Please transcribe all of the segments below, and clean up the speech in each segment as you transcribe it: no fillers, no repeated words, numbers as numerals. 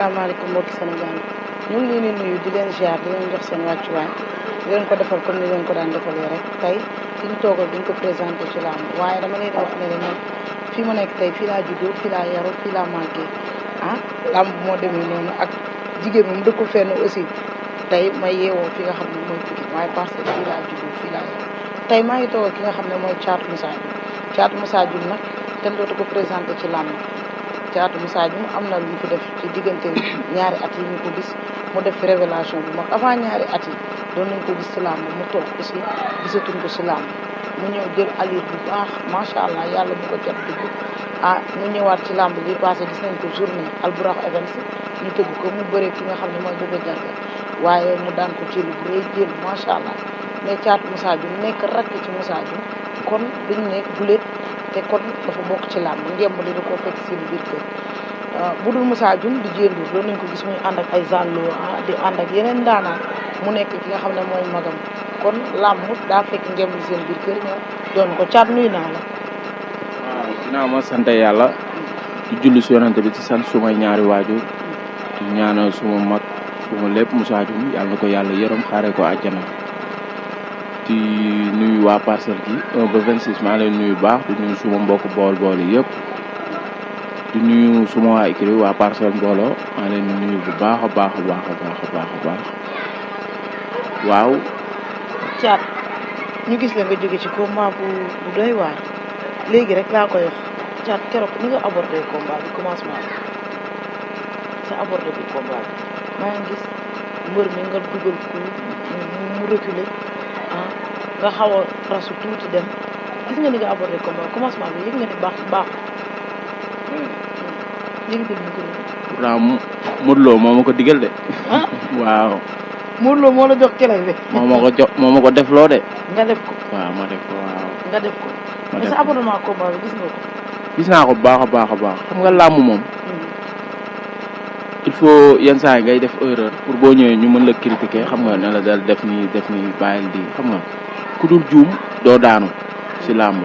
asalaamaaleykum mbokki Sénégal ñu ngi leen di nuyu di leen ziar di leen jox seen wàccuwaay di leen ko defal comme ni leen ko daan defalee rek tey ki ñu toogal duñ ko présenté ci làmb waaye dama leen di wax ne leen man fii ma nekk tey fii laa juddoo fii laa yaru fii laa màggee làmb moo demee noonu ak jigéen moom dëkkul fenn aussi tey may yeewoo fi nga xam ne mooy Pikine waaye Parcelles fii laa juddoo fii laa yaru tey maa ngi toogal ki nga xam ne mooy Thiatou Moussa Dioum nag kenn dootu ko présenté ci làmb Thiatou Moussa Dioum am na lu mu fi def ci diggante ñaari at yi ñu ko gis mu def fi révélation bu mag avant ñaari at yi doon nañ ko gis ci làmb mu toog aussi gisatuñ ko ci làmb mu ñëw jël allure bu baax macha allah yàlla bu ko jot dugg mu ñëwaat ci làmb bi passé gis nañ ko journée Albourakh Events ñu tëgg ko mu bëree ki nga xam ne mooy Bébé Garga waaye mu daan ko jël bu rëy jël macha allah mais Thiatou Moussa Dioum nekk rakk ci Moussa Dioum kon duñ ne guléet te kon dafa bokk ci làmb ngemb li da koo fekk seen biir kër bu dul Moussa Dioum di jéndu doon nañ ko gis muy ànd ak ay zallo di ànd ak yeneen daanaan mu nekk ki nga xam ne mooy magam kon làmb daa fekk ngemb li seen biir kër ñëw doon ko Thiat nuyu naa la. waaw dinaa ma sant yàlla di julli si yonante bi ci sant sumay ñaari waajur di ñaanal suma mag suma lépp Moussa Dioum yàlla na ko yàlla yërëm xaare ko àjjana di nuyu waa Parcelles gi 1 ba 26 maa leen nuyu baax di nuyu suma mbokk bool yi yëpp di nuyu suma waa écurie waa Parcelles mbooloo maa leen nuyu bu baax a baax waaw. Thiat ñu gis la nga jóge ci combat bu doy waar léegi rek laa koy wax Thiat keroog ni nga abordé combat bi commencement bi sa abordé bi combat bi maa ngi gis mbër mi nga dugal ko mu reculer nga xaw a rasu tuuti dem gis nga ni nga abordé combat commencement bi yëg nga ni baax yëg nga ni pourtant Modou Lo moo ma ko digal de. waaw. Modou Lo moo la jox clé bi. moo ma ko def loo de. nga def ko. waaw ma def ko waaw. nga def ko. mais sa abonnement combat bi gis nga ko. gis naa ko bu baax a baax xam nga làmb moom. il faut yenn saa yi ngay def erreur pour boo ñëwee ñu mën la critiquer xam nga ne la dal def nii bàyyil di xam nga ku dul juum doo daanu si làmb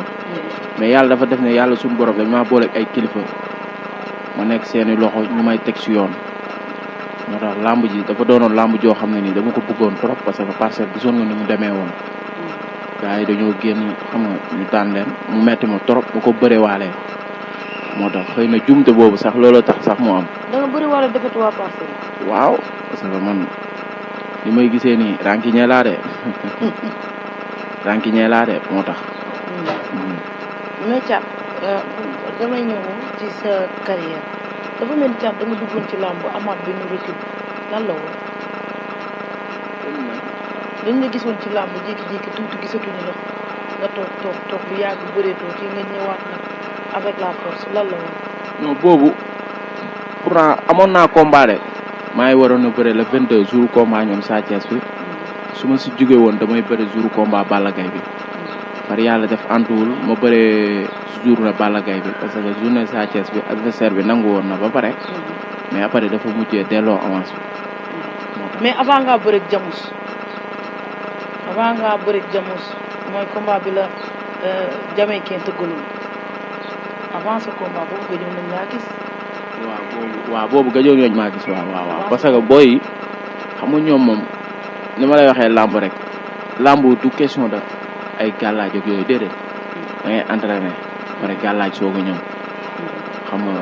mais yàlla dafa def ne yàlla suñu borom dañ maa booleeg ay kilifa ma nekk seeni loxo ñu may teg si yoon moo tax làmb ji dafa doonoon làmb joo xam ne nii dama ko bëggoon trop parce que Parcelles gisoon nga ni mu demee woon gars yi dañoo génn xam nga ñu tànn leen mu metti ma trop ma ko bëre waalee moo tax xëy na jumte boobu sax looloo tax sax mu am. da nga bëri wala defet waa Parcelles. waaw parce que man li may gisee nii rankiñee laa de moo tax. mais Thiat damay ñëw ci sa carrière dafa mel ni Thiat da nga duggoon ci làmb amaat benn recul lan la woon. dañ la gisoon ci làmb jékki-jékki tuuti gisatuñu la nga toog lu yàgg bëreetoo ci nga ñëwaat nag avec la force lan la woon. non boobu pourtant amoon naa combat de maa ngi waroon a bëre le 22 jour combat ñoom Sa Thiès bi su ma si jóge woon damay bëre jour combat Balla Gaye bi par yàlla def antuwul ma bëre journée Balla Gaye bi parce que journée Sa Thiès bi adversaire bi nangu woon na ba pare mais après dafa mujjee delloo avance bi. mais avant ngaa bëre Jamus mooy combat bi la Jamaïcain tëggaloon avant ce combat boobu gëjoon nañ laa gis. waaw boobu gëjoon nañ maa gis waaw parce que booy yi xam nga ñoom moom ni ma lay waxee làmb rek làmb du question de ay gàllaaj ak yooyu déedéet da ngay entraîné pare gàllaaj soog a ñëw xam nga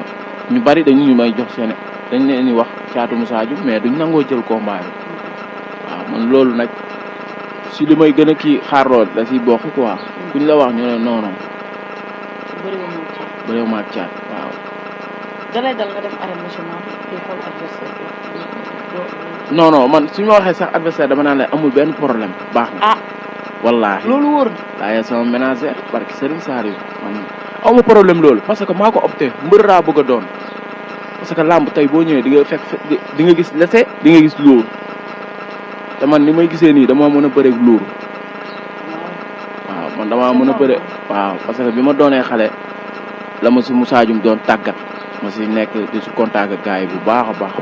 ñu bari dañu may jox seen dañ leen di wax Thiatou Moussa Dioum mais duñ nangoo jël combat bi waaw man loolu nag si li may gën a kii xaarloo da si bokk quoi kuñ la wax ñu ne non non. bëriwuma ak Thiat waaw. dalay dal nga dem arène nationale di xool adversaire bi. non man suñu ma waxee sax adversaire dama naan la amul benn problème baax na. wallaahi loolu wóor na. waaye sama ménagère barki Serigne Saliou man aw ma problème loolu parce que maa ko opté mbër laa bëgg a doon parce que làmb tey boo ñëwee di nga fekk di nga gis lese di nga gis luur te man ni may gisee nii dama mën a bëreeg luur waaw man damaa mën a bëre waaw parce que bi ma doonee xale la ma si Moussa Dioum doon tàggat ma si nekk di si contact ak gars yi bu baax a baax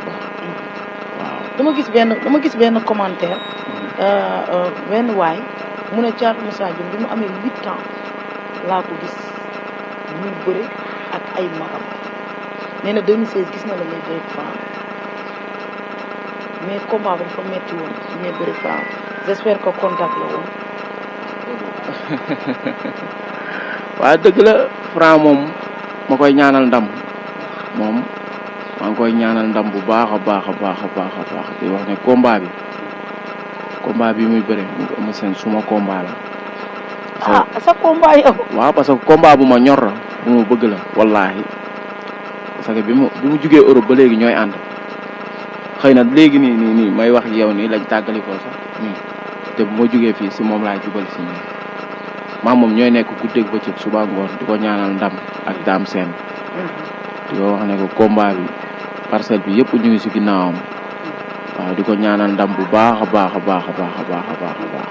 waaw. dama gis benn commentaire benn waay mu ne Thiatou Moussa Dioum bi mu amee 8 ans laa ko gis muy bëre ak ay magam nee na 2016 gis na la ngay bëre Franc mais combat bi dafa metti woon su ñuy bëri Franc j'espère que contact la woon. waaw dëgg la Franc moom ma koy ñaanal ndam moom maa ngi koy ñaanal ndam bu baax a baax a baax a baax a baax di wax ne combat bi muy bëre mu seen suma combat la. sa combat yow. waaw parce que combat bu ma ñor la bu ma bëgg la wallaahi parce que bi mu jugee Europe ba léegi ñooy ànd xëy na léegi nii may wax yow nii lañ tàggalikoo sax nii te bu ma jugee fii si moom laay jubal si nii maa moom ñooy nekk guddeeg bëccëg suba ngoon di ko ñaanal ndam ak daam seen di ko wax ne ko combat bi parcelle bi yëpp ñu ngi si ginnaawam waaw di ko ñaanal ndam bu baax a baax a baax a baax a baax a baax a baax.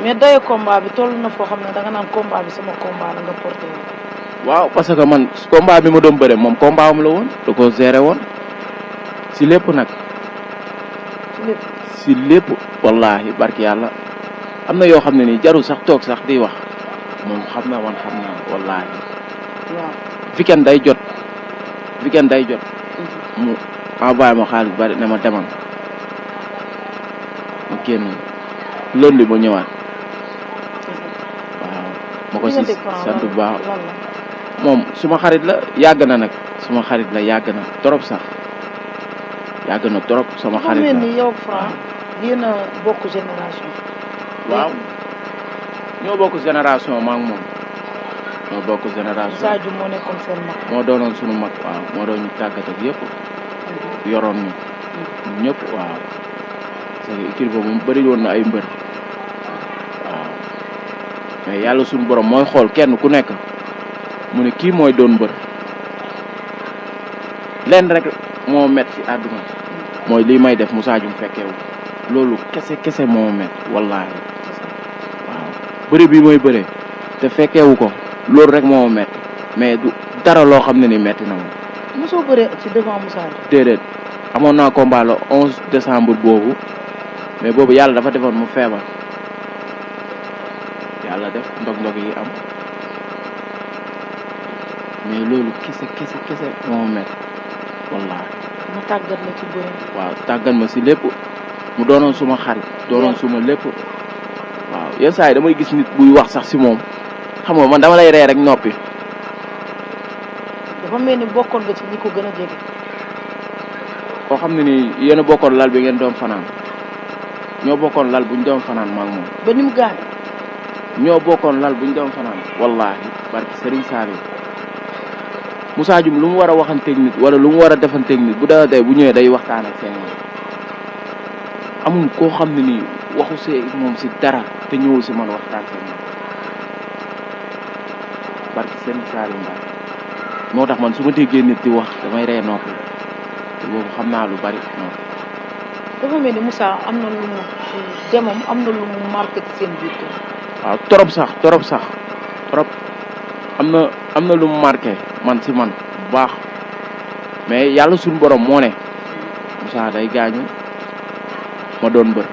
mais dayo combat bi toll na foo xam ne danga naan combat bi sama combat la nga porté woon. waaw parce que man combat bi ma doon bëre moom combat am la woon da ko géré woon si lépp nag. si lépp wallaahi barki yàlla am na yoo xam ne nii jarul sax toog sax di wax moom xam na man xam naa wallaahi. waaw weekend day jot mu envoyé ma xaalis bari ne ma demal ma génn loolu li ma ñëwaat. ma ko si sant bu baax moom suma xarit la yàgg na nag suma xarit la yàgg na trop sax yàgg na trop sama xarit la. ni yow Franc yéen a bokk génération. waaw ñoo bokk génération maa ngi moom ñoo bokk génération. Sadio moo nekkoon seen mag. moo doonoon sunu mag waaw moo doon ñu tàggat ak yëpp yoroon ñu ñëpp waaw parce que équipe boobu mu bëri woon na ay mbër. mais yàlla suñu borom mooy xool kenn ku nekk mu ne kii mooy doon mbër leen rek moo met ci àdduna mooy lii may def Moussa Dioum fekkeewu loolu kese moo met wallaahi waaw bëri bi mooy bëre te fekkeewu ko loolu rek moo met mais du dara loo xam ne ni metti na moom. mosoo bëre ci devant Moussa Dioum. déedéet amoon naa combat le 11 décembre boobu mais boobu yàlla dafa defoon mu feebar. yàlla def ndog-ndog yi am mais loolu kese moo met wallaahi. mu tàggat la ci bëre. waaw tàggat ma si lépp mu doonoon suma xarit. doonoon suma lépp. waaw yenn saa yi damay gis nit buy wax sax si moom xam nga man dama lay ree rek noppi. dafa mel ni bokkoon nga ci ñi ko gën a jege. koo xam ne ni yéen a bokkoon lal bi ngeen doon fanaan ñoo bokkoon lal buñ doon fanaan maa ngi moom. ba ni mu gaañ. ñoo bokkoon lal buñ doon fanaan wallaahi barki Serigne Saliou Moussa Dioum lu mu war a waxanteeg nit wala lu mu war a defanteeg nit bu dara day bu ñëwee day waxtaan ak seen amul koo xam ne nii waxu see moom si dara te ñëwul si man waxtaan seen barki Serigne Saliou Mbaye moo tax man su ma déggee nit di wax damay ree noppi te boobu xam naa lu bari non. dafa mel ni Moussa am na lu mu demam am na lu mu marqué ci seen biir. waaw trop am na lu mu marqué man si man bu baax mais yàlla suñu borom moo ne Moussa day gaañu ma doon bër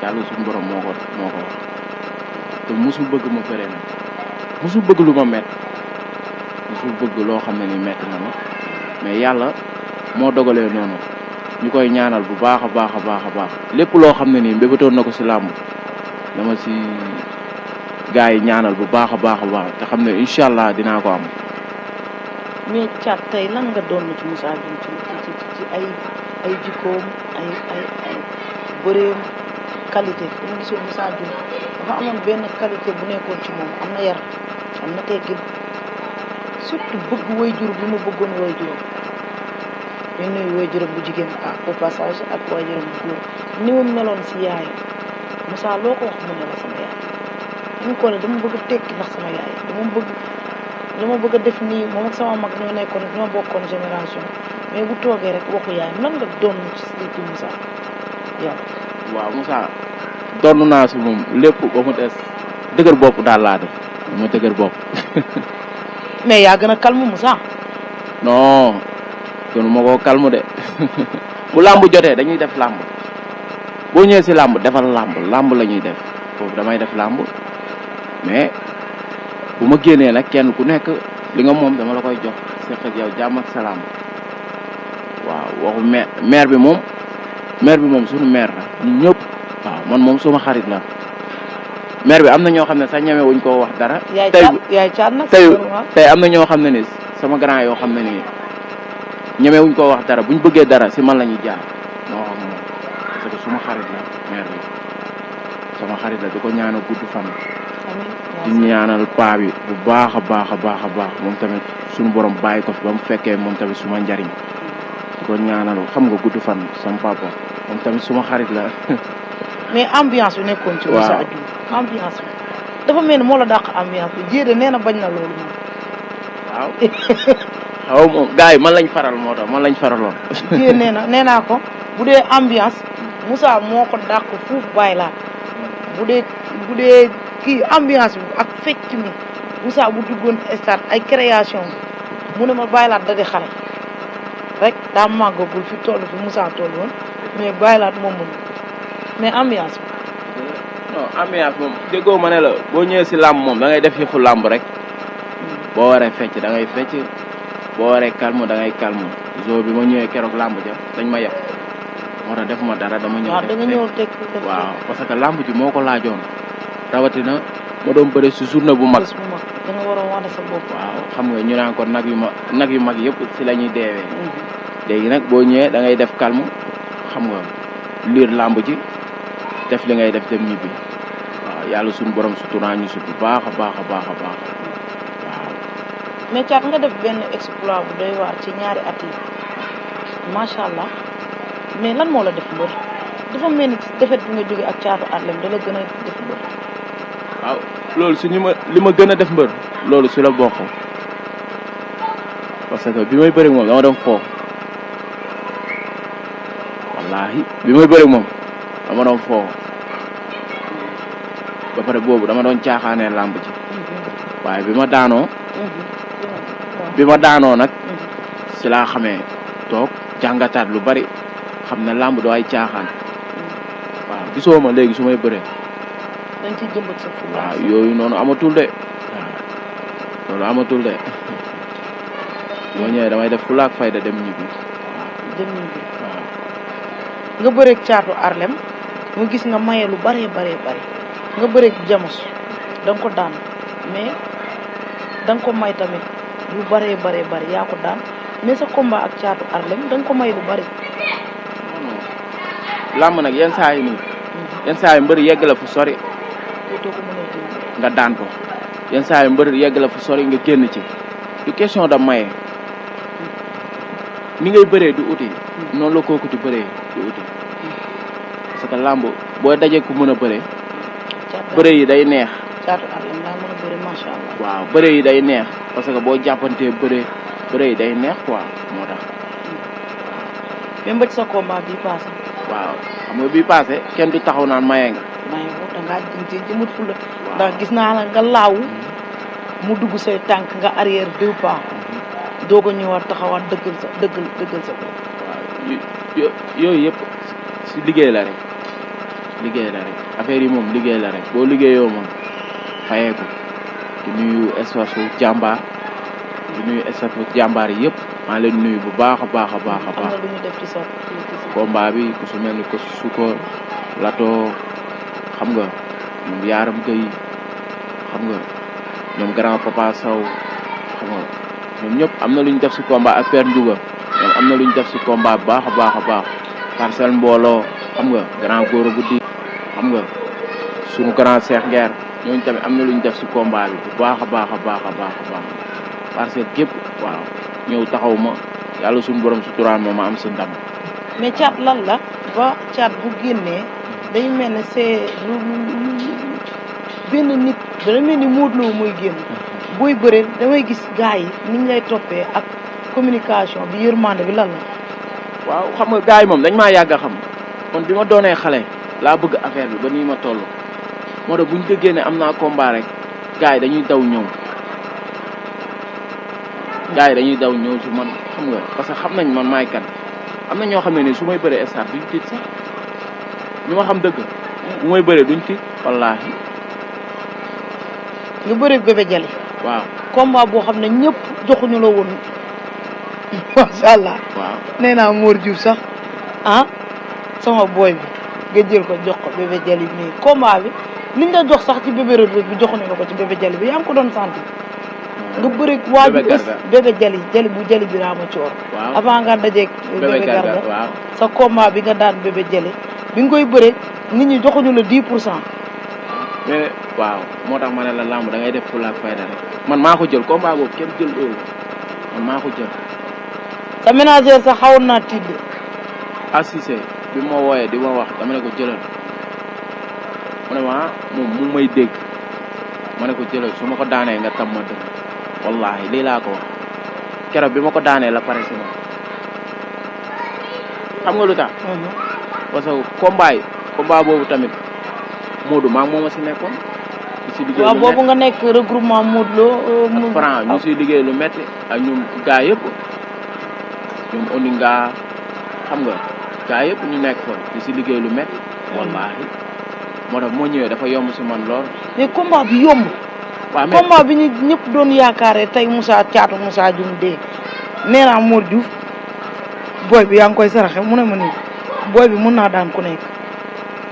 yàlla suñu borom moo ko wax te musul bëgg ma bëre nag musul bëgg lu ma mett musul bëgg loo xam ne ni mett na ma mais yàlla moo dogalee noonu ñu koy ñaanal bu baax a baax a baax a baax lépp loo xam ne nii mbébatoon na ko si làmb dama si gaa yi ñaanal bu baax a baax a baax te xam ne incha allah dinaa ko am. mais Thiat tey lan nga doon ci Moussa Dioum ci ay jikkoom ay bëreem qualité bu ñu gisoon Moussa Dioum dafa amoon benn qualité bu nekkoon ci moom am na yar am na teggin surtout bëgg waajur bi mu bëggoon waajuram ñu nuyu waajuram bu jigéen au passage ak waajuram bu góor ni mu meloon si yaayam Moussa loo ko wax mu ne la sama yaay. ñu ko ne dama bëgg a tekki ndax sama yaay dama bëgg a def nii moom ak sama mag ñoo bokkoon génération mais bu toogee rek waxu yaay nan nga doon ci Moussa yow. waaw Moussa doon naa si moom lépp ba mu des dëgër bopp daal laa def ma dëgër bopp. mais yaa gën a calme Moussa. non gënu ma koo calme de bu làmb jotee dañuy def làmb boo ñëwee si làmb defal làmb la ñuy def foofu damay def làmb. mais bu ma génnee nag kenn ku nekk li nga moom dama la koy jox seq ak yow jàmm ak salaam waaw waxu maire bi moom maire bi moom suñu maire la ñun ñëpp waaw man moom suma xarit la maire bi am na ñoo xam ne sax ñeme wuñ koo wax dara. yaay caat nag tey am na ñoo xam ne ni sama grand yoo xam ne nii ñeme wuñ koo wax dara buñ bëggee dara si man la ñuy jaar moo wax moom parce que suma xarit la maire bi sama xarit la di ko ñaanal gudd fan. di ñaanal paa bi bu baax a baax a baax a baax moom tamit suñu borom bàyyi ko fi ba mu fekkee moom tamit suma njariñ di ko ñaanal xam nga gudd fan sama papa moom tamit suma xarit la. mais ambiance bi nekkoon ci. Moussa Dioum ambiance bi dafa mel ni moo la dàq ambiance bi jéede nee na bañ na loolu moom. waaw xaw moom gars yi man lañ faral moo tax man lañ faraloon. jéede nee naa ko bu dee ambiance Moussa moo ko dàq fuuf bàyyi laa bu dee kii ambiance bi ak fecc mi Moussa bu duggoon stade ay création mu ne ma bàyyi laa da di xale rek daa màggagul fi toll fi Moussa toll woon mais bàyyi laa moom moom mais ambiance bi. non ambiance moom déggoo ma ne la boo ñëwee si làmb moom da ngay def yëfu làmb rek boo waree fecc da ngay fecc boo waree calme da ngay calme zo bi ma ñëwee keroog làmb ja dañ ma yeb moo tax defuma dara dama ñëw. waaw da nga ñëw teg waaw parce que làmb ji moo ko laajoon rawatina ma doon bëre si journée bu mag. da nga waroon wane sa bopp. waaw xam nga ñu naan ko nag yu mag yëpp si la ñuy deewee. léegi nag boo ñëwee da ngay def calme xam nga liir làmb ji def li ngay def dem ñibbi waaw yàlla suñu borom suturaan ñu si bu baax a baax a baax a baax waaw. mais Thiat nga def benn exploit bu doy waar ci ñaari at yi macha allah mais lan moo la def mbër dafa mel ni defet bi nga jóge ak Thiatou Harlem da la gën a def mbër. waaw loolu su li ma gën a def mbër loolu su la bokk parce que bi may bëri moom dama doon foo wallaahi bi may bëri moom dama doon foo ba pare boobu dama doon caaxaanee làmb ji waaye bi ma daanoo nag si laa xamee toog jàngataat lu bari xam ne làmb doo ay caaxaan waaw gisoo ma léegi su may bëree. dañ ciy jëmbat sa fu. waaw yooyu noonu amatul de waaw loolu amatul de moo ñëwee damay def fulaak fayda dem ñibbi. waaw nga bëreeg Thiatou Harlem mu gis nga maye lu bëree nga bëreeg Jamos da nga ko daan mais da nga ko may tamit lu bëree yaa ko daan mais sa combat ak Thiatou Harlem da nga ko may lu bëri. làmb nag yenn saa yi nii yenn saa yi mbër yegg la fu sori nga daan ko yenn saa yi mbër yegg la fu sori nga génn ci du question da maye ni ngay bëree du uti noonu la kooku di bëree du uti parce que làmb boo dajee ku mën a bëree yi day neex. Thiatou Harlem daa mën a bëri macha allah. waaw bëree yi day neex parce que boo jàppantee bëree yi day neex quoi moo tax. même ba ci sa combat bii passé. waaw xam nga bii passé kenn du taxaw naan maye nga. maye ko da ngaa jëmut fula. ndax gis naa la nga laaw mu dugg say tànk nga arrière 2 pas doog a ñëwaat taxawaat dëggal sa bopp. waaw yooyu yëpp si liggéey la rek affaire yi moom liggéey la rek boo liggéeyoo moom fayeeku di nuyu espace jàmbaar yi yëpp maa leen nuyu bu baax a baax. am na lu ñu def ci sa combat bi ku su mel ni ko Suko Lato xam nga ñoom Yaaram Gueye xam nga ñoom grand papa Sow xam nga ñoom ñëpp am na lu ñu def si combat ak Père Ndiouga ñoom am na lu ñu def si combat bu baax a baax Parcelle mbooloo xam nga grand góor guddi xam nga suñu grand Cheikh Nguer ñooñu tamit am na lu ñu def si combat bi bu baax a baax Parcelle gépp waaw ñëw taxaw ma yàlla suñu borom suturaan ma am si ndam. mais Thiat lan la ba Thiat bu génnee day mel ne c'est benn nit dana mel ni Modou Lo mooy génn booy bëree damay gis gars yi niñ lay toppee ak communication bi yërmande bi lan la. waaw xam nga gars yi moom dañ maa yàgg a xam kon bi ma doonee xale laa bëgg affaire bi ba nii ma toll moo tax buñ déggee ne am naa combat rek gars yi dañuy daw ñëw ci man xam nga parce que xam nañ man maay kan am na ñoo xam ne ni su may bëree stade duñ tiit sax ñu ma xam dëgg bu may bëree duñ tiit wallaahi. nga bëree Bébé Jali. waaw combat boo xam ne ñëpp joxuñu la woon macha allah. waaw nee naa Mor Diouf sax sama boy bi nga jël ko jox ko Bébé Jali mii combat bi liñ la jox sax ci bébé Reug Reug bi joxuñu la ko ci Bébé Jali bi yaa ngi ko doon sant nga bëri waa ji Bébé Jali bu Jali bi raama coor avant nga dajeeg Bébé Garga sa combat bi nga daan Bébé Jali bi nga koy bëre nit ñi joxuñu la 10%. mais waaw moo tax ma ne la lamb da ngay def fulla ak fayda rek man maa ko jël combat boobu kenn jël loolu man maa ko jël. sa ménagère sax xawoon naa tidd. assisé bi ma wooyee di ma wax dama ne ko jëlal mu ne ma moom mu may dégg ma ne ko jëlal su ma ko daanee nga tam ma dëgg wallahi lii laa ko wax keroog bi ma ko daanee la pare si ma xam nga lu tax. parce que combat boobu tamit Modou maa mooma si nekkoon. si liggéey waaw boobu nga nekk regroupement Modou Lo. ak Franc ñu siy liggéey lu métti ak ñoom gaa yëpp ñoom Oninga xam nga gaa yëpp ñu nekk fa di si liggéey lu métti. wallaahi moo tax moo ñëwee dafa yomb si man lool. mais combat bi yomb. waaw mais combat bi ñu ñëpp doon yaakaaree tey caatu Moussa Dioum dee nee naa Mor Diouf booy bi yaa ngi koy saraxe mu ne ma nii booy bi mën naa daan ku nekk.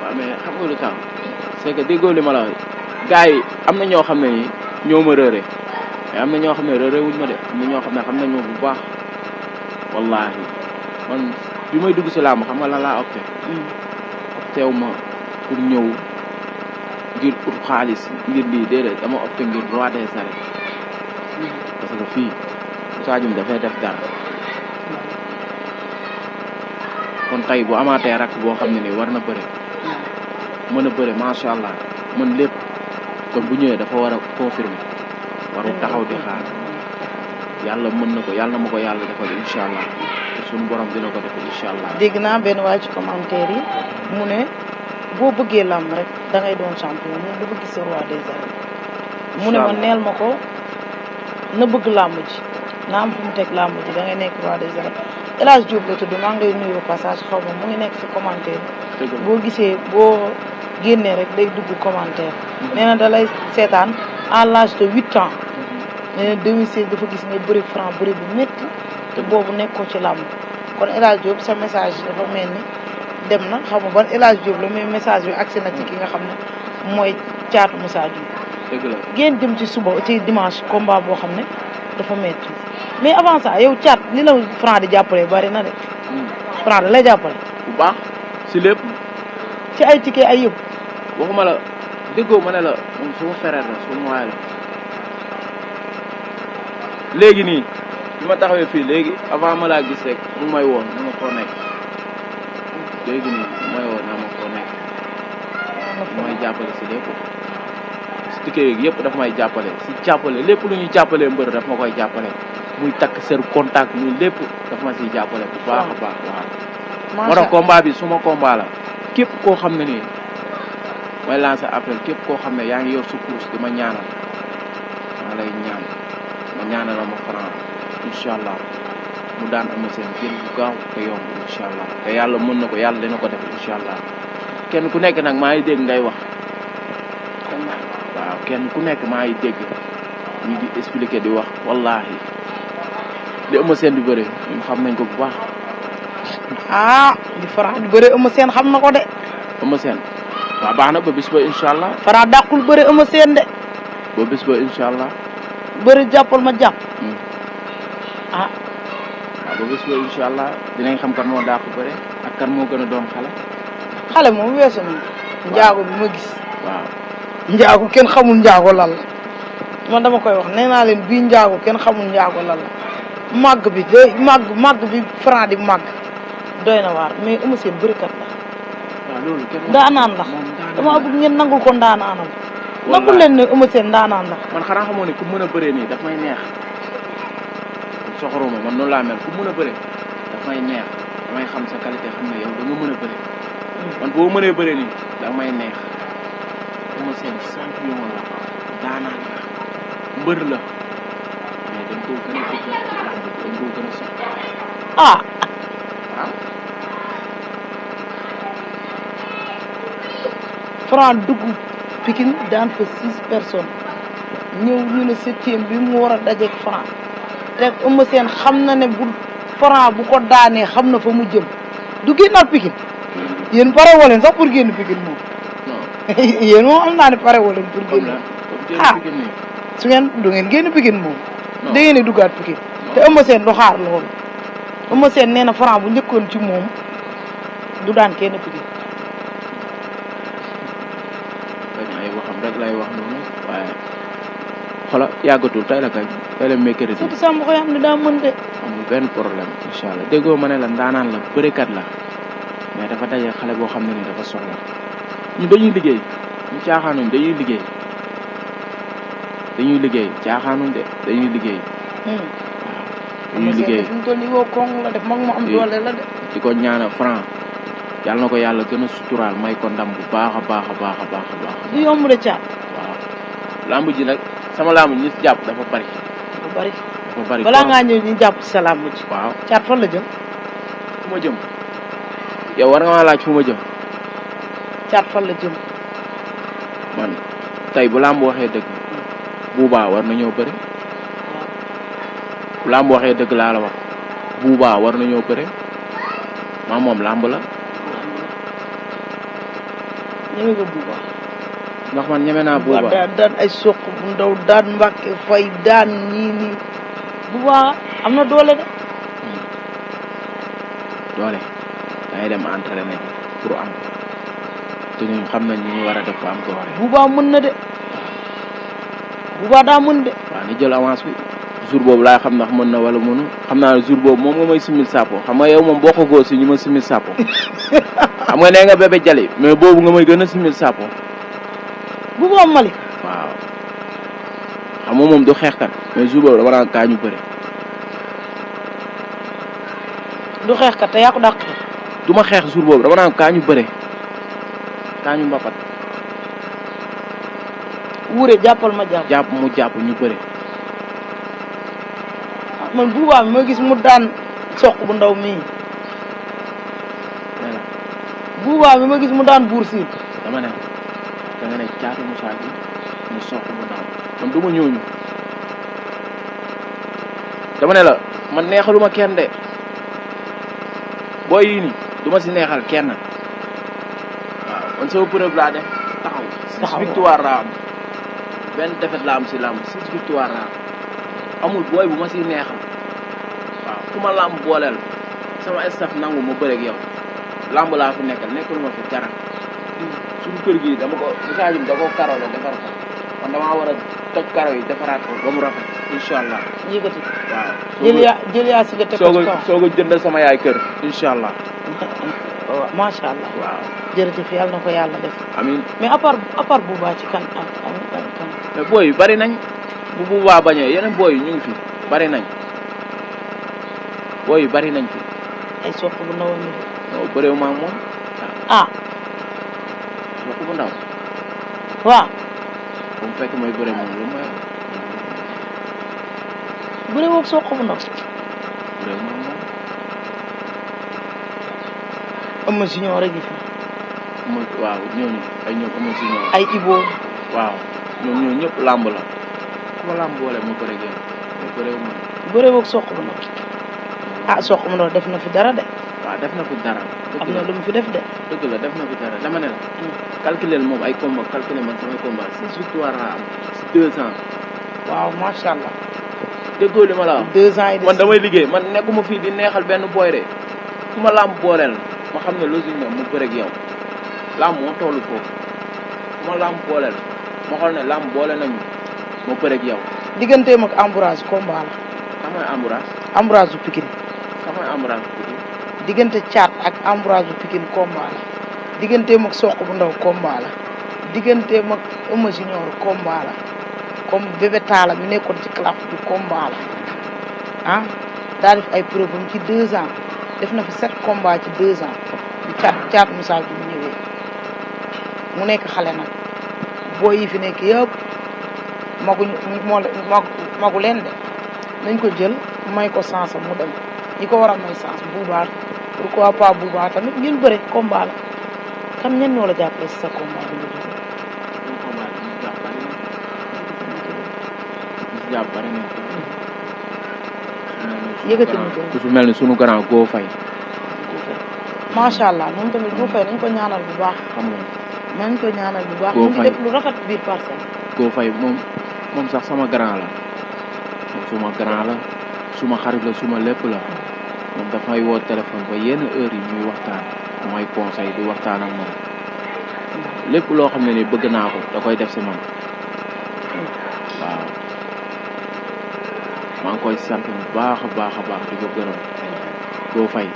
waaw mais xam nga lu tax c'est que déggoo li ma la wax gars yi am na ñoo xam ne nii ñoo ma rëre mais am na ñoo xam ne rëre wuñ ma de am na ñoo xam ne xam nañ ma bu baax wallaahi man bi may dugg si làmb xam nga lan laa opté. opté ma pour ñëw ngir ut xaalis ngir lii déedéet dama opté ngir roi des arènes parce que fii Moussa Dioum dafay def dara kon tey bu amaatee rakk boo xam ne nii war na bëre mën a bëre macha allah mën lépp kon bu ñëwee dafa war a confirmer warul taxaw di xaar yàlla mën na ko yàlla na ma ko yàlla defal incha allah te suñu borom dina ko defal incha allah. dégg naa benn waay ci commentaire yi mu ne boo bëggee làmb rek da ngay doon champion moom dafa gis sa roi des arènes. mu ne ma neel ma ko na bëgg làmb ji na am fu mu teg làmb ji da ngay nekk roi des arènes El Hadj Diop la tudd maa ngi lay nuyu passage xaw ma mu ngi nekk si commentaire boo gisee boo génnee rek day dugg commentaire nee na da lay seetaan à l'âge de 8 ans nee na 2016 dafa gis nga bëri Franc bëri bu métti te boobu nekkoo ci làmb kon El Hadj Diop sa message dafa mel ni dem na xam nga ban El Hadj Diop la mais message bi agsi na ci ki nga xam ne mooy caatu Moussa Dioum. dëgg la ngeen dem ci suba ci dimanche combat boo xam ne dafa métti mais avant ça yow caat li la Franc di jàppale bari na de. Franc da lay jàppale. bu baax si lépp. ci ay ticket ay yëpp. waxuma la déggoo ma ne la moom suma frère la suma waay la léegi nii bi ma taxawee fii léegi avant ma laa gis rek mu may woon na ma foo nekk léegi nii mu may woon na ma foo nekk mu may jàppale si lépp si ticket yeeg yëpp daf may jàppale si jàppale lépp lu ñuy jàppalee mbër daf ma koy jàppale muy takk seru contact muy lépp daf ma siy jàppale bu baax a baax waaw moo tax combat bi suma combat la képp koo xam ne nii may lancer appel képp koo xam ne yaa ngi yor sa course di ma ñaanal maa lay ñaan ma ñaanal ma Franc incha allah mu daan am seen jël bu gaaw te yomb incha allah te yàlla mën na ko yàlla dina ko def incha allah kenn ku nekk nag maa ngi dégg ngay wax waaw kenn ku nekk maa ngi dégg ñu di expliquer di wax wallahi li ëmb seen di bëre ñun xam nañ ko bu baax. ah di Franc di bëre ëmb seen xam na ko de. ëmb seen waaw baax na ba bis ba incha allah. Franc dàqul bëre ëmb seen de. ba bis ba incha allah. bëri jàppal ma jàpp. ah. waaw ba bis ba incha allah dinañ xam kan moo dàq bëre ak kan moo gën a doon xale. xale moom weesu na. njaago bi ma gis. waaw. njaago kenn xamul njaago lan la. man dama koy wax nee naa leen bii njaago kenn xamul njaago lan la. màgg bi day màgg bi Franc di màgg doy na waar mais Eumeu Sène bërikat la. waaw loolu kenn ndaanaan la dama bëgg ngeen nangul ko ndaanaanam. nangul leen ne Eumeu Sène ndaanaan la. man xanaa xamoo ne ku mën a bëree nii daf may neex soxoruma man noonu laa mel ku mën a bëree daf may neex damay xam sa qualité xam ne yow da nga mën a bëree. man boo mënee bëree nii daf may neex Eumeu Sène champion la daanaan la mbër la mais dañ koo gën a bëgg dañ koo gën a soxla. ah. waaw. Franc dugg Pikine daan fa 6 personnes ñëw ñu ne 7e bi mu war a dajeeg Franc te Eumeu Sène xam na ne bu Franc bu ko daanee xam na fa mu jëm du génnaat Pikine. yéen pare woo leen sax pour génn Pikine moom. non yéen moom am naa ne pare woo leen pour comme génn. la ah Pikine nii su ngeen du ngeen génn Pikine moom. non da ngeen di duggaat Pikine. te Eumeu Sène du xaar loolu. Eumeu Sène nee na Franc bu njëkkoon ci moom du daan kenn Pikine. bañ ay waxam rek lay wax noonu waaye xola yàggatul tey la kañ tey la mercredi surtout Samba koy xam ne daa mën de. amul benn problème incha allah déggoo ma ne la ndaanaan la bërekat la mais dafa daje xale boo xam ne ni dafa soxla ñu dañuy liggéey ñu caaxaanuñ dañuy liggéey caaxaanuñ de dañuy liggéey waaw dañuy liggéey fi mu toll nii woo kong la def mag mu am doole la de. di ko ñaana Franc yàlla na ko yàlla gën a suturaal may ko ndam bu baax a baax a baax a baax a baax du yomb de caat. waaw lamb ji nag sama lamb ñi si jàpp dafa bari dafa bari balaa ngaa ñëw ñu jàpp ci sa lamb ji. waaw caat fan la jëm. fu ma jëm yow war nga maa laaj fu ma jëm caat fan la jëm. man tey bu lamb waxee dëgg buubaa war na ñëw bëri bu lamb waxee dëgg laa la wax buubaa war na ñëw bëri maa moom lamb la ñeme nga buuba. ndax man ñeme naa buuba daan ay soq bu ndaw daan Mbàkke Fay daan ñii nii buuba am na doole de. doole dangay dem entraîné pour am ko te ñun xam nañ ñu war a def am doole buuba mën na de buuba daa mën de. waaw ni jël avance bi jour boobu laay xam ndax mën na wala mënu xam naa ne jour boobu moom nga may simil sapo xam nga yow moom boo ko góor si ñu ma simil sapo xam nga nee nga bébé jali mais boobu nga may gën a simil sapo buuba Malick. waaw xam nga moom du xeexkat mais jour boobu dama naan kaa ñu bëre du xeexkat te yaa ko dàq xeex. du ma xeex jour boobu dama naan kaa ñu bëre kaa ñu mbapat wuure jàppal ma jàpp. jàpp mu jàpp ñu bëre man buuba mi ma gis mu daan soq bu ndaw mii. nee na buuba mi ma gis mu daan buur siin. dama ne da nga ne caatu Moussa bi mu soq bu ndaw man du ma ñooñu dama ne la man neexaluma kenn de booy yii nii du ma si neexal kenn waaw man sama preuve laa def taxaw 6 victoire laa am benn défaite laa am si làmb 6 victoire laa am amul booy bu ma si neexal waaw ku ma làmb booleel sama staff nangu ma bëreeg yow làmb laa fi nekkal nekkaluma fi dara suñu kër gi dama ko Moussa Dioum da ko karole defar ko man damaa war a toj karo yi defaraat ko ba mu rafet incha allah. yëkkati waaw jël yaa si nga teg ko ci kaw soog a jëndal sama yaay kër incha allah. waaw macha allah. waaw jërëjëf yàlla na ko yàlla def. amiin mais à part Bouba ci kan ak kan. mais booy yu bari nañ bu Bouba bañee yeneen booy yu ñu ngi fi bari nañ booy yu bari nañ fi. ay soq bu ndaw mi. non bëreewu ma ak moom. ah. soq bu ndaw. waaw. bu mu fekk mooy bëre moom lu may. bëre woog soq bu ndaw. bëreewu ma ak moom. Eumeu Junior rek yi fi. waaw ñooñu ay ñoom Eumeu Junior. ay Ibo. waaw ñoom ñëpp làmb la ku ma làmb boole ma bëre ak mais bëreewu ma. bëre woog soq bu ndaw. ah soq bu ndaw def na fi dara de. waaw def na fi dara. am na lu mu fi def de. dëgg la def na fi dara dama ne la. calculer moom ay combat calculer man samay combat 6 victoire laa am si 2 ans. waaw macha allah. déggoo li ma la wax. 2 ans yi man damay liggéey man nekkuma fii di neexal benn boy de ku ma làmb booleel ma xam ne logique mu bëre ak yow làmb moo toll foofu ku ma làmb booleel ma xool ne làmb boole nañu ma bëre ak yow. digganteem ak Ambroise combat la. xam nga Ambroise. Ambroise bu Pikine. xam nga Ambroise bu Pikine. diggante Thiat ak Ambroise bu Pikine combat la. digganteem ak soq bu ndaw combat la. digganteem ak Eumeu Junior combat la. comme bébé Talla mi nekkoon ci classe bi combat la ah daa def ay preuve am ci 2 ans def na fi 7 combats ci 2 ans di Thiat Moussa bi mu ñëwee mu nekk xale nag booy yi fi nekk yëpp magu leen de nañ ko jël may ko sens mu dem ñi ko war a may sens Bouba pourquoi pas Bouba tamit ngeen bëre combat la kan ñen ñoo la jàppale si sa combat bi nga jógee. jàpp bari nañ yëkkati na ko ku su mel ni sunu grand Go Faye macha allah moom tamit Go Faye nañ ko ñaanal bu baax. xam nga nañ ko ñaanal bu baax. Go mu ngi Faye def lu rafet biir Parcelles. Go Faye moom sax sama grand la moom suma grand la suma xarit la suma lépp la moom dafay woo téléphone ba yenn heure yi ñuy waxtaan mooy conseil di waxtaan ak moom lépp loo xam ne ni bëgg naa ko da koy def si man waaw maa ngi koy sant bu baax a baax a baax di ko gërëm Go Faye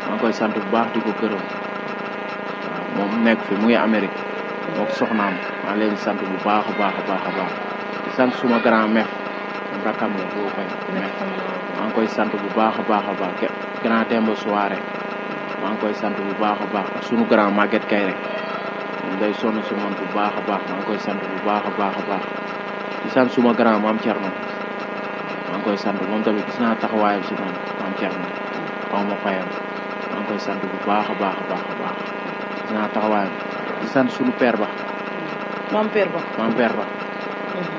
maa ngi koy sant bu baax di ko gërëm waaw moom nekk fi mu ngi Amérique mook soxnaam maa leen sant bu baax a baax a baax a baax di sant suma grand mef moom rakkam la Go Faye mef maa ngi koy sant bu baax a baax a baax grand Demba soirée maa ngi koy sant bu baax a baax ak sunu grand Maguette Kayre moom day sonn si man bu baax a baax maa ngi koy sant bu baax a baax a baax di sant suma grand maam Thierno maa ngi koy sant moom tamit gis naa taxawaayam si man maam Thierno xaw ma fayam maa ngi koy sant bu baax a baax a baax a baax gis naa taxawaayam di sant sunu père ba maam père ba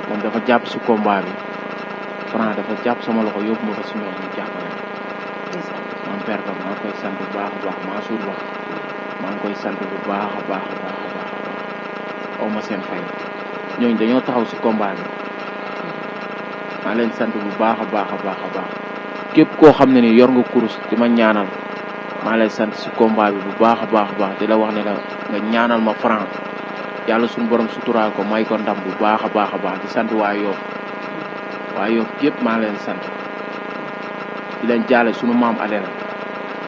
moom dafa jàpp si combat bi Franc dafa jàpp sama loxo yóbbu ma ko si ñoom ñu jàppale maam père ba maa ngi koy sant bu baax a baax Mansour ba maa ngi koy sant bu baax a baax a baax a baax a baax aw ma seen fay ñooñu dañoo taxaw si combat bi maa leen sant bu baax a baax a baax a baax képp koo xam ne ni yor nga kurus di ma ñaanal maa lay sant si combat bi bu baax a baax a baax di la wax ne la nga ñaanal ma Franc yàlla suñu borom suturaal ko may ko ndam bu baax a baax a baax di sant waa Yoff yëpp maa leen sant di leen jaale suñu maam Adel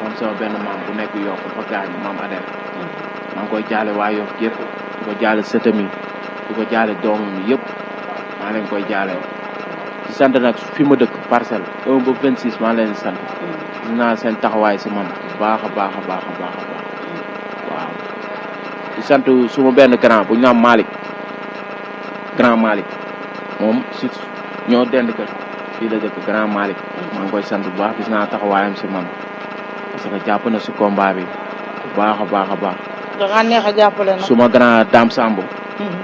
moom sama benn maam bu nekk Yoff dafa gaañu maam Adel maa ngi koy jaale waa Yoff yëpp di ko jaale sëtam yi di ko jaale doomam yi yëpp maa leen koy jaale di sant nag fi ma dëkk Parcelles 1 ba 26 maa leen sant gis naa seen taxawaay si man baax a baax a baax a baax a baax waaw di sant suma benn grand bu ñu naan Malick grand Malick moom si ñoo dend kër fii la dëkk grand Malick maa ngi koy sant bu baax gis naa taxawaayam si man parce que jàpp na si combat bi bu baax a baax a baax da ngaa neex a jàppale nag suma grand Dame Samb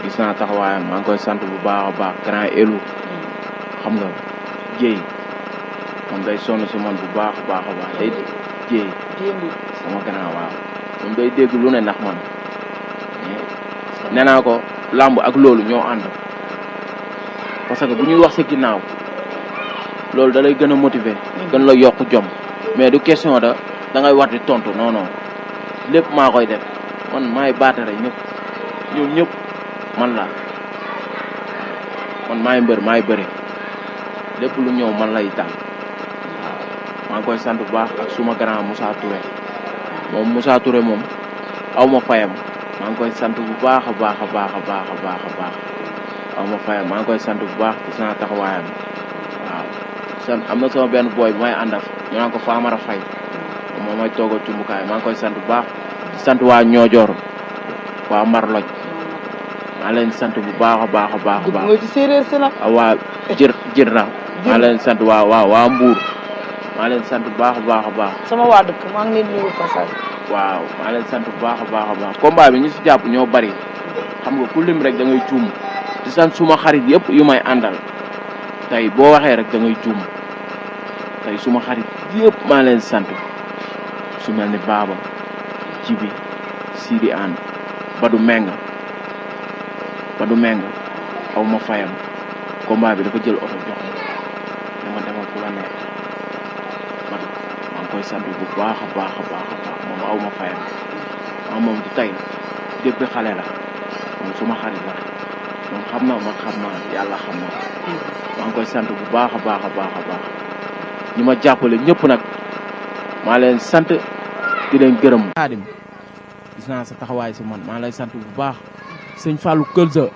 gis naa taxawaayam maa ngi koy sant bu baax a baax grand Elou xam nga Jéy moom day sonn si man bu baax a baax a baax day Jéy sama grand waaw moom day dégg lu ne ndax man nee naa ko làmb ak loolu ñoo ànd parce que bu ñuy wax sa ginnaaw loolu da lay gën a motiver gën la yokk jom mais du question da ngay war di tontu non non lépp maa koy def man maay baatare ñëpp man la man maay mbër maay bëre lépp lu ñëw man lay tànn waaw maa ngi koy sant bu baax ak suma grand Moussa Touré moom Moussa Touré moom aw ma fayam maa ngi koy sant bu baax a baax a baax a baax a baax a baax aw ma fayam maa ngi koy sant bu baax gis naa taxawaayam waaw sant am na sama benn booy bu may àndaf ñu naan ko Famara Faye moom may toog a cumbukaay maa ngi koy sant bu baax di sant waa Ñoojoor waa Mbarloj maa leen sant bu baax a baax a baax a baax nga ci séeréer si nag waa jër na maa leen sant waa Mbuur maa leen sant bu baax a baax a baax sama waa dëkk maa ngi leen nuyu passage waaw maa leen sant bu baax a baax a baax combat bi ñu si jàpp ñoo bari xam nga ku lim rek da ngay juum di sant suma xarit yëpp yu may àndal tey boo waxee rek da ngay juum tey suma xarit yëpp maa leen sant su mel ni Baba Jibi Sidi An Badou Menga aw ma fayam combat bi dafa jël oto jox ma demal fu la neex man maa ngi koy sant bu baax a baax a baax a baax moom aw ma fayam moom du tey depuis xale la moom suma xarit la moom xam na man xam na yàlla xam na maa ngi koy sant bu baax a baax a baax a baax ñi ma jàppale ñëpp nag maa leen sant di leen gërëm. Xaadim gis naa sa taxawaay si man maa lay sant bu baax sëñ Fallou Kölza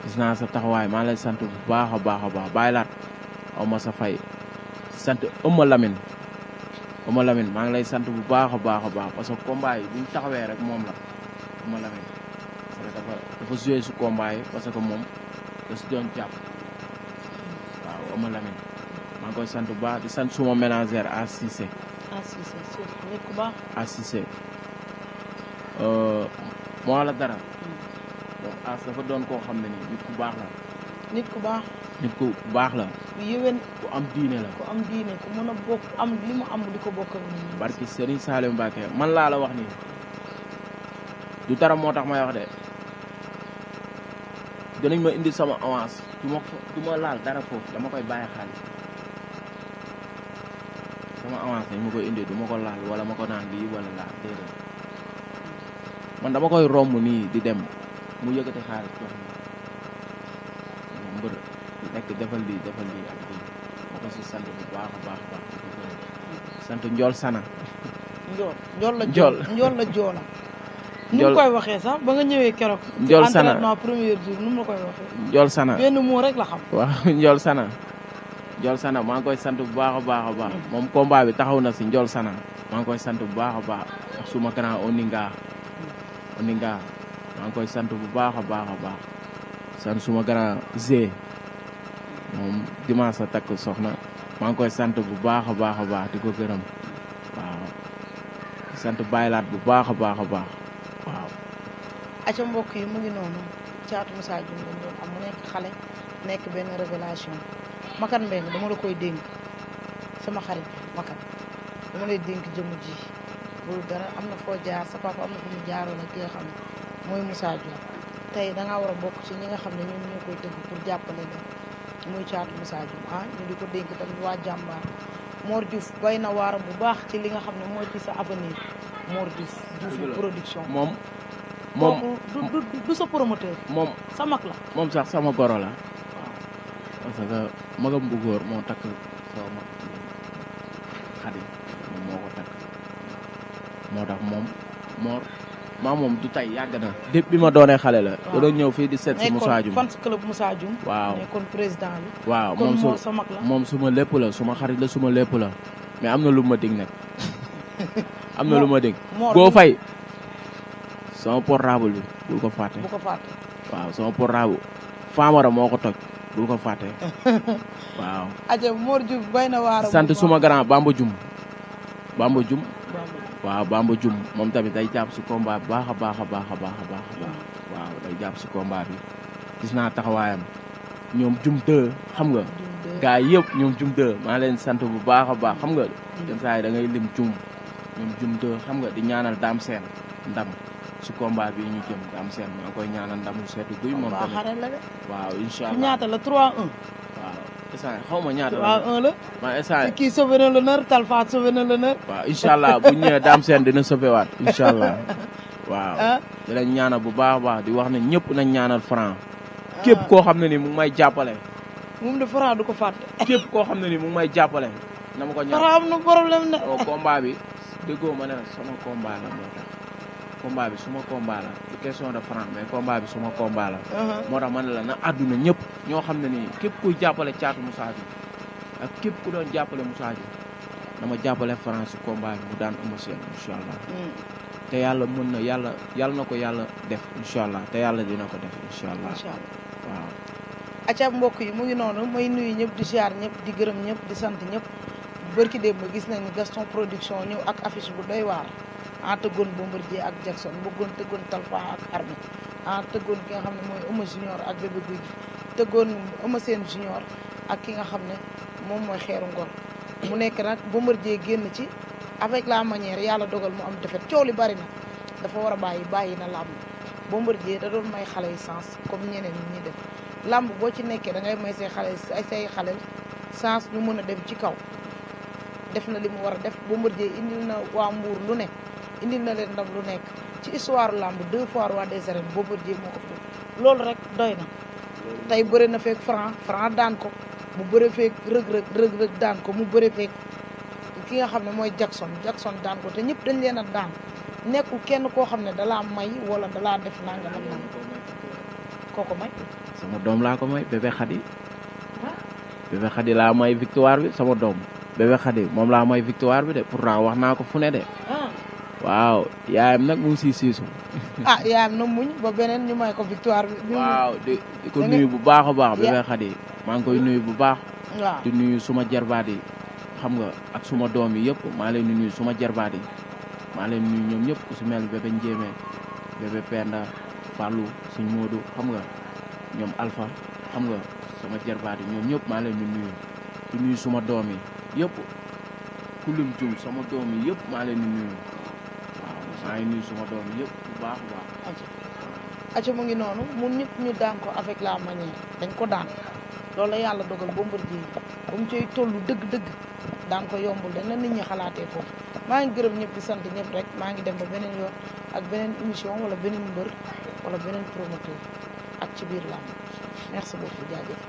gis naa sa taxawaay maa lay sant bu baax a baax a baax bàyyi laat aw ma sa fay sant Ëmma Lamine maa ngi lay sant bu baax a baax a baax parce que combat yi bu ñu taxawee rek moom la Ëmma Lamine parce que dafa joué si combat yi parce que moom da si doon jàpp waaw Ëmma Lamine maa ngi koy sant bu baax di sant suma ménagère à Cissé nit ku baax à Cissé moo la dara donc as dafa doon koo xam ne nii nit ku baax la nit ku baax nit ku baax la. ku yéwén. ku am diine la. ku am diine ku mën a bokk am li mu am di ko bokk ak nit ñi. barki Serigne Saliou Mbacké man laa la wax nii du dara moo tax may wax de dinañ ma indi sama avance du ma laal dara foofu dama koy bàyyi xaalis sama avance dañ ma koy indi du ma ko laal wala ma ko naan lii wala laal déedéet man dama koy romb nii di dem mu yëkkati xaalis jox ma mbër nekk defal lii ak lii ma ko si sant bu baax a baax sant Njool Sana. Njool la Joola. nu mu koy waxee sax ba nga ñëwee keroog. Njool Sana entraînement premier jour nu mu la koy waxee. Njool Sana benn mot rek la xam. waaw Njool Sana maa ngi koy sant bu baax a baax a baax. moom combat bi taxaw na si Njool Sana maa ngi koy sant bu baax a baax ak suma grand Oninga maa ngi koy sant bu baax a baax a baax sant suma grand Zé moom dimanche a takk soxna. maa ngi koy sant bu baax a baax di ko gërëm waaw di sant baylaat bu baax a baax waaw. aca mbokk yi mu ngi noonu Thiatou Moussa Dioum lañ doon am mu nekk xale nekk benn révélation Makan Mbengue dama la koy dénk sama xarit Makan dama lay dénk jëmm ji loolu dara am na foo jaar sa papa am na fu mu jaaroon ak ki nga xam ne mooy Moussa Dioum tey dangaa war a bokk ci ñi nga xam ne ñoom ñoo koy tëgg pour jàppale leen muy Thiatou Moussa Dioum ñu di ko dénk tamit waa jàmbaar Mor Diouf bay na waaram bu baax ci li nga xam ne mooy ci sa avenir Mor Diouf production moom du sa promoteur moom sa mag la moom sax sama goro la waaw parce que magam bu góor moo takk sama mag Xadi moo ko takk moo tax moom moom du tey yàgg na depuis bi ma doonee xale la da doon ñëw fii di seet si Moussa Dioum fan club Moussa Dioum waaw kon président bi waaw moom sa mag la moom suma lépp la suma xarit la suma lépp la mais am na lu ma dig nag am na lu ma dig boo fay sama portable bi bul ko fàtte waaw sama portable Famara moo ko toj bul ko fàtte waaw aja Mor Diouf bay na waar sant suma grand Bamba Dioum waaw Bamba Dioum moom tamit day jàpp si combat bi baax a baax waaw day jàpp si combat bi gis naa taxawaayam ñoom Dioum 2 xam nga gaa yëpp ñoom Dioum 2 maa leen sant bu baax a baax xam nga yenn saa yi da ngay lim Dioum ñoom Dioum 2 xam nga di ñaanal Dame Sène ndam si combat bi ñu jëm Dame Sène maa ngi koy ñaanal ndam lu seetu guy moom tamit waaw incha allah ñaata la 3-1 waaw instant xaw ma ñaata la 3-1 la maa instant kii sauvé na l'honneur Talfa sauvé na l'honneur waaw incha allah bu ñëwee Dame Sène dina sauvé waat incha allah waaw di lañ ñaanal bu baax a baax di wax ne ñëpp nañ ñaanal Franc képp koo xam ne ni mu ngi may jàppale moom de Franc du ko fàtte képp koo xam ne ni mu ngi may jàppale na ma ko ñaan Franc am na problème ne combat bi déggoo ma ne sama combat la moo tax combat bi suma combat la du question de Franc mais combat bi suma combat la moo tax ma ne la na àdduna ñëpp ñoo xam ne nii képp kuy jàppale Thiatou Moussa Dioum ak képp ku doon jàppale Moussa Dioum dama jàppale Franc si combat bi mu daan Eumeu Sène incha allah te yàlla mën na yàlla na ko yàlla def incha allah te yàlla dina ko def incha allah waaw acca mbokk yi mu ngi noonu may nuyu ñëpp di ziar ñëpp di gërëm ñëpp di sant ñëpp bërki démb gis nañ ni Gaston production ñëw ak affiche bu doy waar tëggoon Bombardier ak Jackson tëggoon Talfa ak Armé tëggoon ki nga xam ne mooy Eumeu Junior ak Bébé Gouy Gui tëggoon Eumeu Sène Junior ak ki nga xam ne moom mooy Xeeru Ngor mu nekk nag Bombardier génn ci avec la manière yàlla dogal mu am defet coow li bari na dafa war a bàyyi na làmb Bombardier da doon may xale yi sens comme ñeneen ñi ñuy def làmb boo ci nekkee da ngay may say xale sens ñu mën a dem ci kaw def na li mu war a def Bombardier indil na waa Mbour lu ne indil na leen ndam lu nekk ci histoire làmb 2 fois roi des arènes Bombardier moo ko fi loolu rek doy na tey bëre na feek Franc daan ko mu bëre feek rëg-rëg daan ko mu bëre feek ki nga xam ne mooy Jackson daan ko te ñëpp dañ leen a daan nekkul kenn koo xam ne dalaa may wala dalaa def nangam ak nangam kooko may sama doom laa ko may bébé Khady laa may victoire bi sama doom bébé Khady moom laa may victoire bi de pourtant wax naa ko fu ne de waaw yaayam nag mu ngi siy siisu yaayam nag muñ ba beneen ñu may ko victoire bi waaw di ko nuyu bu baax a baax bébé Khady maa ngi koy nuyu bu baax waaw di nuyu suma jarbaat yi xam nga ak suma doom yi yëpp maa leen di nuyu suma jarbaat yi maa leen nuyu ñoom ñëpp ku si mel bébé Njéemé bébé Penda Fallou suñ Modou xam nga ñoom Alpha xam nga sama jarbaat yi ñoom ñëpp maa leen di nuyu suma doom yi yëpp ku lim jum sama doom yi yëpp maa leen di nuyu waaw maa ngi nuyu suma doom yi yëpp bu baax a baax. acca mu ngi noonu mun ñëpp ñu daan ko avec la manière dañ ko daan loolu la yàlla dogal Bombardier ba mu cay tollu dëgg-dëgg daan ko yombul dañ na nit ñi xalaatee foofu maa ngi gërëm ñëpp di sant ñëpp rek maa ngi dem ba beneen yoon ak beneen émission wala beneen mbër wala beneen promoteur ak ci biir làmb merci beaucoup jaajëf